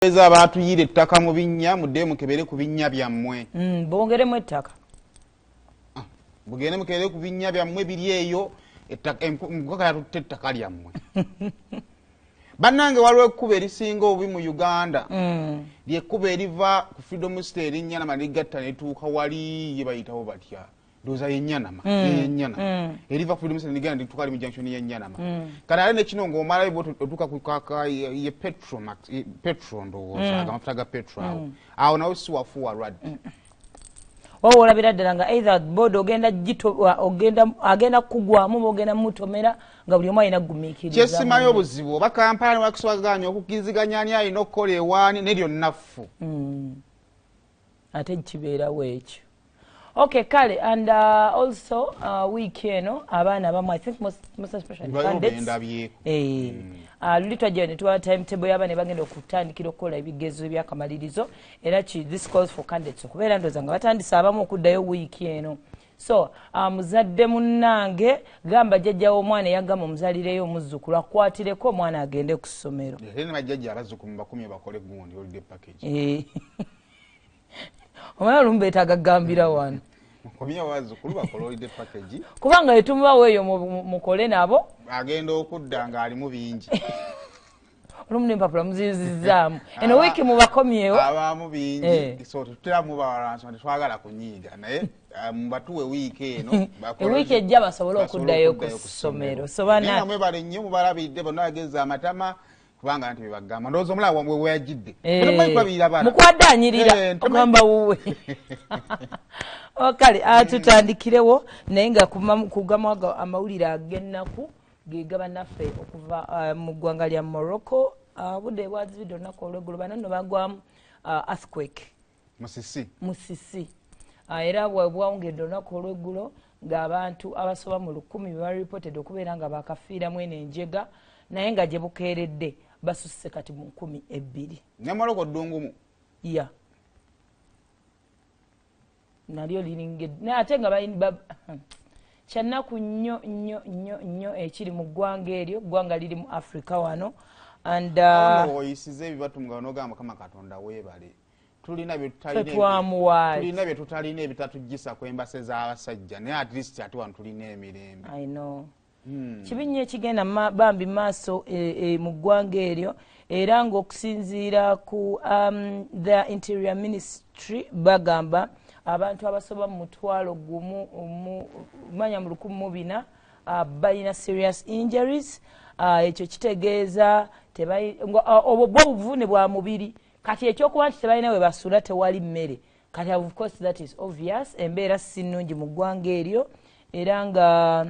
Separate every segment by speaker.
Speaker 1: Eza abaatuyiira ettaka mu binnya, muddeyo mukebere ku binnya byammwe.
Speaker 2: Bongeremu ettaka.
Speaker 1: Ah, mugende mukebere ku binnya byammwe biri eyo, enkoko yatutte ettaka lyammwe. Bannange, waliwo ekkubo erisinga obubi mu Uganda, lyekkubo eriva ku Freedom City erinyanama ligatta netuuka wali ye bayitawo batya, ndowooza yenyanama, yenyanama eriva ku Freedom City ligenda lituuka ali mu junction yenyanama. Kati ate nekino ng'omalayo otuuka ku ye Petromax, petro ndowooza amafuta ga petro awo, awo nawo si wafu walwadde.
Speaker 2: Oba olabira ddala nga either boda ogenda ogenda agenda kugwamu oba ogenda mutomera, nga buli omu alina kugumiikiriza.
Speaker 1: Kyesimayo obuzibu oba Kampala niwakuswaganya okukkiriziganya ani alina okukola ewaani ne lyonna ffu.
Speaker 2: Ate kibeerawo ekyo. Okay, kale, and also week eno abaana abamu, I think most especially candidates, eh, luli twajja ne tubawa timetable y'abaana bagenda okutandikira okukola ebigezo ebyakamalirizo, era this calls for candidates okubeera ndowooza nga batandise abamu okuddayo wiiki eno. So muzadde munnange, gamba jjajja w'omwana eyagamba omuzalireyo omuzzukulu akwatireko omwana agende ku ssomero.
Speaker 1: Ate ne bajjajja abazzukulu mubakumi bakole gundi holiday package.
Speaker 2: Eh. Omwana olumu beetaaga kugambira wano.
Speaker 1: Mukomye abazzukulu bakole holiday package.
Speaker 2: Kubanga etumubawo eyo mukole nabo.
Speaker 1: Agenda okudda ng'alimu bingi.
Speaker 2: Olumu n'empapula muziyuzizaamu. Eno wiiki mubakomyewo.
Speaker 1: Abaamu bingi.
Speaker 2: Eh.
Speaker 1: So tutera mubawalanso, tetwagala kunyiiga, naye mubatuwe wiiki eno.
Speaker 2: Ewiiki ejja basobole okuddayo ku ssomero. So
Speaker 1: naye
Speaker 2: bana
Speaker 1: nga mwebale nnyo, mubalabiridde bonna bageza amatama, kubanga nti bebagamba ndowooza omulaba wamwe weyajjidde.
Speaker 2: Eh,
Speaker 1: kulabirira abaana.
Speaker 2: Mukwadde anyirira.
Speaker 1: Eh,
Speaker 2: ogamba wuwe. Oh, kale tutandikirewo, naye nga kugamu ago amawulire ag'ennaku ge gaba naffe okuva mu ggwanga lya Morocco. Obudde bwazibidde olunaku olweggulo, bano nno bagwamu earthquake.
Speaker 1: Musisi.
Speaker 2: Musisi. Era bwawungedde olunaku olweggulo ng'abantu abasoba mu 1000 be bareported okubeera nga bakafiiramu eno enjega, naye nga gye bukeeredde basusse kati mu 2000.
Speaker 1: Ne Morocco ddungumu.
Speaker 2: Ya, nalyo liringe, naye ate nga kyannaku nnyo nnyo nnyo nnyo ekiri mu ggwanga eryo, ggwanga liri mu Africa wano and
Speaker 1: oyisiza ebibatu nga nogamba, Mukama Katonda weebale, tulina
Speaker 2: Tetwamuwaaki.
Speaker 1: Tulina bye tutalina ebitatugisa ku embase z'abasajja, naye at least ate wano tulina emirembe.
Speaker 2: I know. Kibi nnyo ekigenda bambi maaso mu ggwanga eryo, era ng'okusinziira ku the Interior Ministry bagamba abantu abasoba mu 10,000 manya mu 1400 balina serious injuries. Ekyo kitegeeza obwo bwo buvune bwa mubiri. Kati ekyokuba nti tebalina we basula, tewali mmere, kati of course that is obvious, embeera si nnungi mu ggwanga eryo, era nga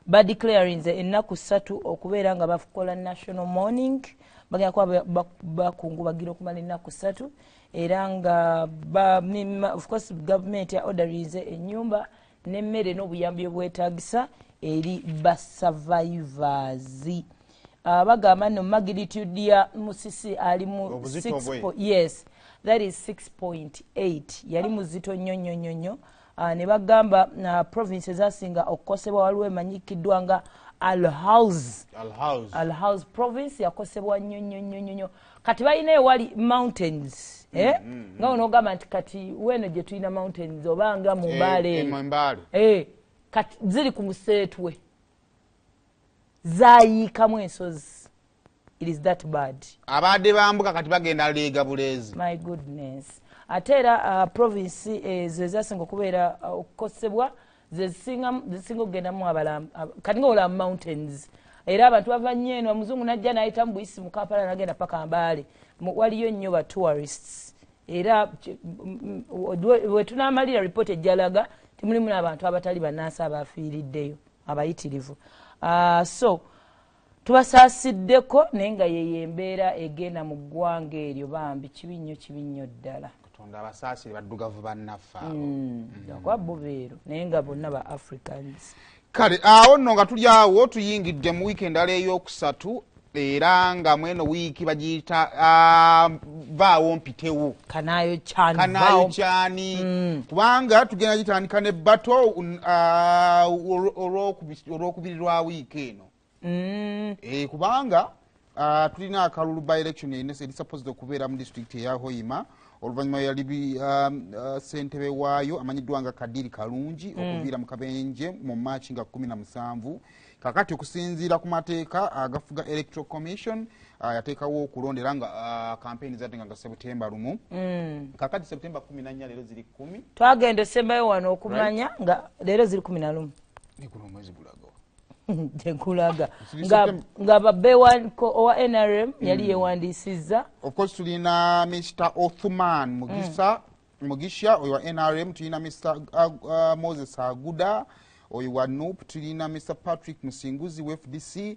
Speaker 2: badeclarinze ennaku 3 okubeera nga bakola national mourning. Bagenda kuba bakungubagira okumala ennaku 3, era nga of course gavumenti ya orderinze ennyumba n'emmere n'obuyambi obwetagisa eri basurvivors. Bagamba nno magnitude ya musisi ali mu
Speaker 1: Obuzito
Speaker 2: six
Speaker 1: bwe.
Speaker 2: Yes, that is 6.8, yali muzito nnyo nnyo nnyo nnyo. Ne bagamba province ezasinga okukosebwa waliwo emanyikiddwa nga Al Haouz.
Speaker 1: Al Haouz.
Speaker 2: Al Haouz province yakosebwa nnyo nnyo nnyo nnyo nnyo. Kati balina ewali mountains, eh? Nga onoogamba nti kati weeno gye tulina mountains oba nga mu Mbaale eyo.
Speaker 1: Mu Mbaale.
Speaker 2: Eh, kati ziri ku museetwe, zayiikamu ensozi. It is that bad.
Speaker 1: Abadde bambuka kati bagenda leega buleezi.
Speaker 2: My goodness. Ate era province ezo ezasinga okubeera okukosebwa zezisinga okugendamu kati nga olaba mountains, era abantu bava nnyo eno, omuzungu najja nayita mu buyisi mu Kampala nagenda paka Mbaale. Waliyo nnyo ba tourists, era wetunamalira report ejjalaga timulimu n'abantu abatali bannansi abafiiriddeyo abayitirivu. So tubasaasiddeko, naye nga yeyo embeera egenda mu ggwanga eryo. Bambi kibi nnyo, kibi nnyo ddala.
Speaker 1: Katonda abasaasire baddugavu bannaffe abo.
Speaker 2: Kuba bo beeru, naye nga bonna ba Africans.
Speaker 1: Kale awo nno nga tuli awo, tuyingidde mu wiiki endala eyokusatu, era nga mweno wiiki bagiyita vaawo mpitewo.
Speaker 2: Kanaayo kyani.
Speaker 1: Kanaayo
Speaker 2: vaawo.
Speaker 1: Kyani, kubanga tugenda gitandika ne bato olwokubiri lwa wiiki eno. Eh, kubanga Tulina akalulu by election eri supposed okubeera mu district eya Hoima, oluvannyuma yali ssentebe waayo amanyiddwa nga Kadiri Kalungi okuviira mu kabenje mu March nga 17. Kakati okusinziira ku mateeka agafuga Electoral Commission, yateekawo okulondera nga campaign zatenga nga September 1. Kakati September 14, leero ziri 10.
Speaker 2: Twagenda osembayo wano okumanya nga leero ziri 11.
Speaker 1: Nekuno omwezi gulaga.
Speaker 2: Tegulaga nga babbe owa NRM yali yewandiisizza.
Speaker 1: Of course tulina Mr Othuman Mugisa, Mugisha, oyo wa NRM. Tulina Mr Moses Aguda, oyo wa NUP. Tulina Mr Patrick Musinguzi wa FDC,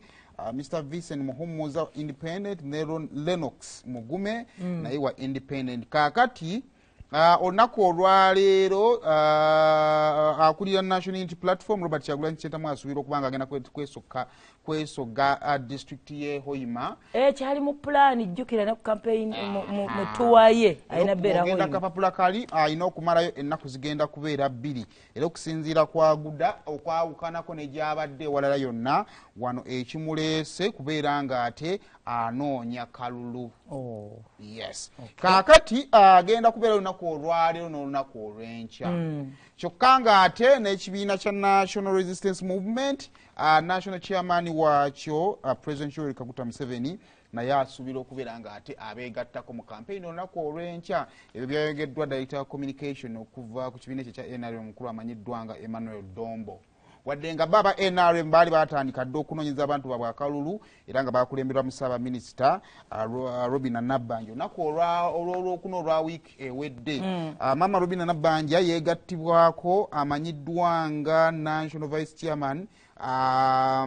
Speaker 1: Mr Vincent Muhumuza, independent, ne Lennox Mugume, naye wa independent. Kakati olunaku olwaleero, akulira National Unity Platform Robert Kyagulanyi Ssentamu asuubira okuba nga agenda kwesogga district ye Hoima.
Speaker 2: Kyali mu pulaani, jjukira ne ku campaign mu tuwaye alina beera
Speaker 1: ogenda
Speaker 2: Hoima.
Speaker 1: Kapapula kali alina okumalayo ennaku zigenda kubeera 2, era okusinziira kwaguda okwawukanako ne gyabadde ewalala yonna, wano ekimuleese kubeera ng'ate anoonya kalulu.
Speaker 2: Oh.
Speaker 1: Yes, kaakati agenda kubeera olunaku olwaleero n'olunaku olw'enkya. Kyokka ng'ate n'ekibiina kya National Resistance Movement, national chairman waakyo, President Yoweri Kaguta Museveni, naye asuubira okubeera ng'ate abeegattako mu kampeyini olunaku olw'enkya. Ebyo byayogeddwa director wa communication okuva ku kibiina ekyo kya NRM, omukulu amanyiddwa nga Emmanuel Dombo. Wadde nga bo aba NRM baali batandika dde okunoonyeza abantu baabwe akalulu, era nga bakulemberwa mu ssaabaminisita Robina Nabbanja olunaku olwolwokuna olwa wiiki ewedde. Maama Robina Nabbanja yeegattibwako amanyiddwa nga national vice chairman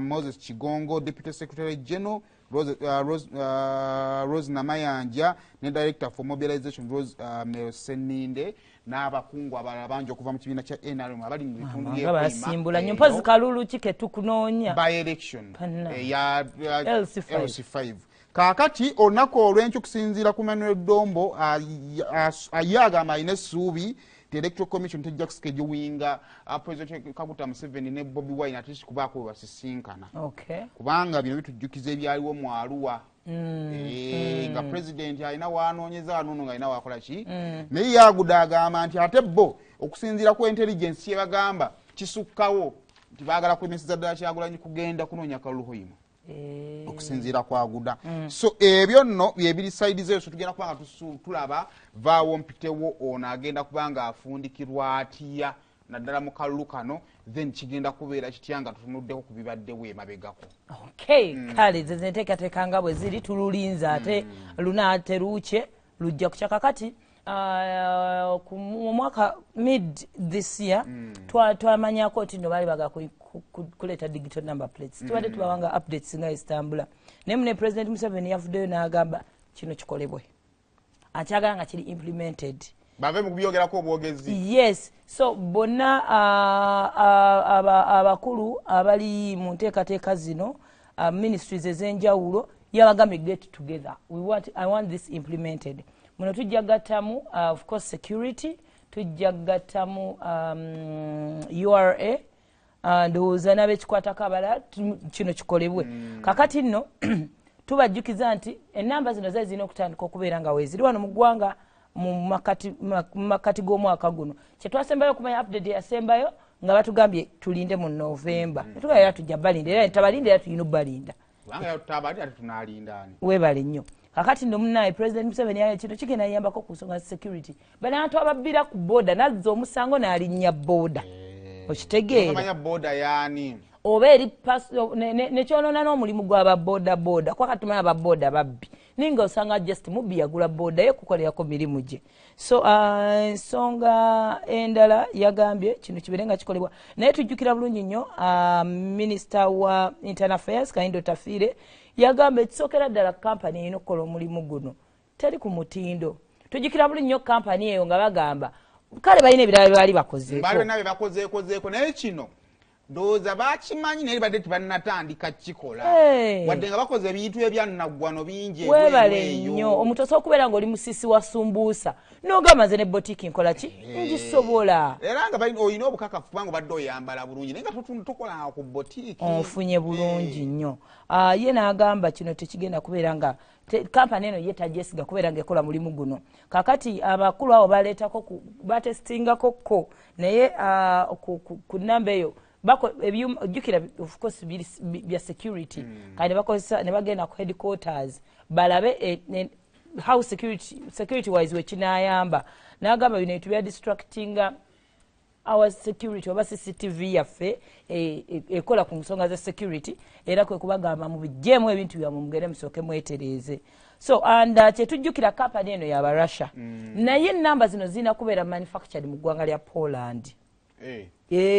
Speaker 1: Moses Kigongo, deputy secretary general Rose Namayanja, ne director for mobilization Rose Melseninde, n'abakungu abalala bangi okuva mu kibiina kya NRM abali mu bitundu
Speaker 2: nga basimbula nnyo. Mpozi kalulu ki ketukunoonya?
Speaker 1: By election
Speaker 2: Banna.
Speaker 1: Eya
Speaker 2: LC5.
Speaker 1: LC5. Kaakati olunaku olw'enkya, okusinziira ku Manuel Dombo, ye agamba alina essuubi ti Electoral Commission tejja kuschedulinga President Kaguta Museveni ne Bobi Wine ate sikubaako we basisinkana, kubanga bino bitujjukiza ebyaliwo mu Arua. Nga president alina wanoonyeza wanono nga alina wakola ki. Naye yaguda agamba nti ate bo okusinziira ku intelligence kyebagamba kisukkawo nti baagala kulemeseza ddala Kyagulanyi kugenda kunoonya kalulu Hoima. Okusinziira kwaguda, so ebyo nno byebiri side zeyo. So tugenda kuba nga tulaba vaawo mpitewo ono agenda kuba nga afundikirwa atya naddala mu kalulu kano, then kigenda kubeera kitya nga tutunuddeko ku bibaddewo emabegako.
Speaker 2: Okay, kale ze zenteekateeka nga bwe ziri, tululinze ate luna teruukye lujja kukya. Kakati mu mwaka mid this year twamanyako nti no baali baga kuleeta digital number plates. Tubadde tubawanga updates nga ezitambula, naye mune President Museveni yavuddeyo n'agamba kino kikolebwe, akyagala nga kiri implemented.
Speaker 1: Bave mu kubyogerako obwogezi.
Speaker 2: Yes, so bonna abakulu abali mu nteekateeka zino, ministries ez'enjawulo, yabagambye get together. I want this implemented. Muno tujja gattamu of course security, tujja gattamu URA, ndowooza n'abekikwatako abalala, kino kikolebwe. Kakati nno tubajjukiza nti enamba zino zali zirina okutandika okubeera nga weeziri wano mu ggwanga mu makkati g'omwaka guno. Kyetwasembayo okumanya, update yasembayo nga batugambye tulinde mu Novemba. Netugamba era tujja balinda, era tabalinda, era tulina obbalinda.
Speaker 1: Kubanga tutabali ate tunaalindaani?
Speaker 2: Weebale nnyo. Kakati nno munaye President Museveni yayo kino kigenda yambako ku nsonga za security, banantu ababbira ku boda, nazza omusango n'alinnya boda, okitegeera?
Speaker 1: Otamanya boda yaani.
Speaker 2: Oba eri nekyonoona n'omulimu gw'aba boda boda, kuba kati tumanya aba boda babbi, naye nga osanga just mubbi yagula boda ye kukolerako mirimu gye. So ensonga endala yagambye kino kibeere nga kikolebwa, naye tujjukira bulungi nnyo minisita wa internal affairs Kahinda Otafiire yagamba ekisookera ddala kampani erina okukola omulimu guno teri ku mutindo. Tujjukira bulungi nnyo kampani eyo nga bagamba kale balina ebirala bye baali bakozeeko.
Speaker 1: Baali balina bye bakozeekozeeko, naye kino Ndowooza bakimanyi, naye badde tebannatandika kikola, wadde nga bakoze ebintu ebyannaggwano bingi.
Speaker 2: Weebale nnyo. Omuntu osobola okubeera ng'oli musisi wa sumbuusa n'ogamba, "Nze ne botiki nkola ki, ngisobola."
Speaker 1: Era nga olina obukakafu kubanga obadde oyambala bulungi, naye nga tokolanga ku botiiki.
Speaker 2: Onfunye bulungi nnyo. Ye n'agamba kino tekigenda kubeera nga kampani eno ye tagyesiga kubeera ngaekola mulimu guno. Kakati abakulu abo baleetako, batestingako ko, naye ku namba eyo ojjukira, of course bya security. Kati nebakozesa ne bagenda ku headquarters balabe how security wise wekinayamba. N'agamba bino ebintu bya distractinga our security oba CCTV yaffe ekola ku nsonga za security, era kwe kubagamba mubijjeemu ebintu byammwe, mugende musooke mwetereeze. So and kyetujjukira, kampani eno yaba Russia, naye enamba zino zirina kubeera manufactured mu ggwanga lya Poland.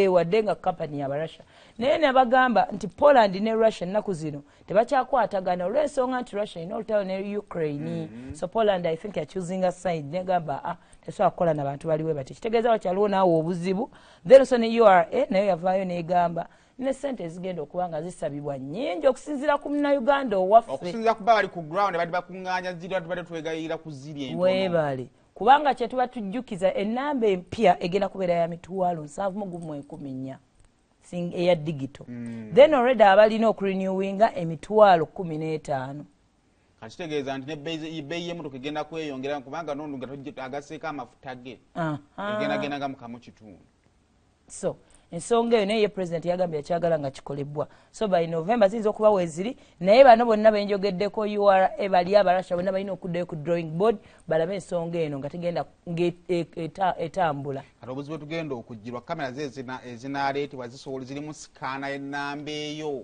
Speaker 2: Wadde nga kampani yaba Russia, naye nebagamba nti Poland ne Russia ennaku zino tebakyakwatagana olw'ensonga nti Russia erina olutalo ne Ukraine. So Poland, I think, yachoosinga side negamba, "Ah, tesobola kukola nabantu baliwe bati." Kitegeeza wakyaliwo naawe obuzibu. Then so ne URA nayo yavaayo negamba ne sente ezigenda okuba nga zisabibwa nnyingi okusinziira ku Munnayuganda owaffe.
Speaker 1: Okusinziira kuba bali ku ground bali bakuŋŋaanya ziri, tubadde twegayirira ku ziri entono.
Speaker 2: Weebale, kubanga kyetuba tujjukiza, enamba empya egenda kubeera ya 71,400 eya digital. Then already abalina okurenewinga 15,000.
Speaker 1: Kakitegeeza nti nebbeeyi y'emmotoka egenda kweyongera, kubanga nono nga agaseeko amafuta ge egenda nga mukamu kitundu.
Speaker 2: So ensonga eyo naye ye President yagambye yakyagala nga kikolebwa. So by November ziyinza okuba weeziri, naye bano bonna benjogeddeko, URA, bali Abarasha bonna balina okuddayo ku drawing board balabe ensonga eno nga tegenda etambula.
Speaker 1: Kati obuzibu tugenda okugirwa, kamera ze ezinaleetebwa zisobola zirimu scanner y'ennamba eyo?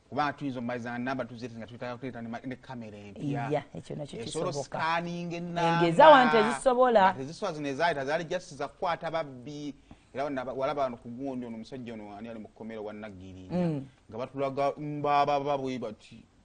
Speaker 1: Kubanga tuyinza omumaliza nga namba tuzete nga twetaaga kuleeta ne kamera empya.
Speaker 2: Ya, ekyo nakyo
Speaker 1: esobola
Speaker 2: kisoboka.
Speaker 1: Oscanninga ennamba.
Speaker 2: Engezawa nti ezisobola.
Speaker 1: Tezisobola. Zino ezaali tazaali just za kukwata babbi. Era walaba wano ku gundi ono omusajja ono ani ali mu kkomera wa Nagirinya, nga batulaga mbaababa bwe bati.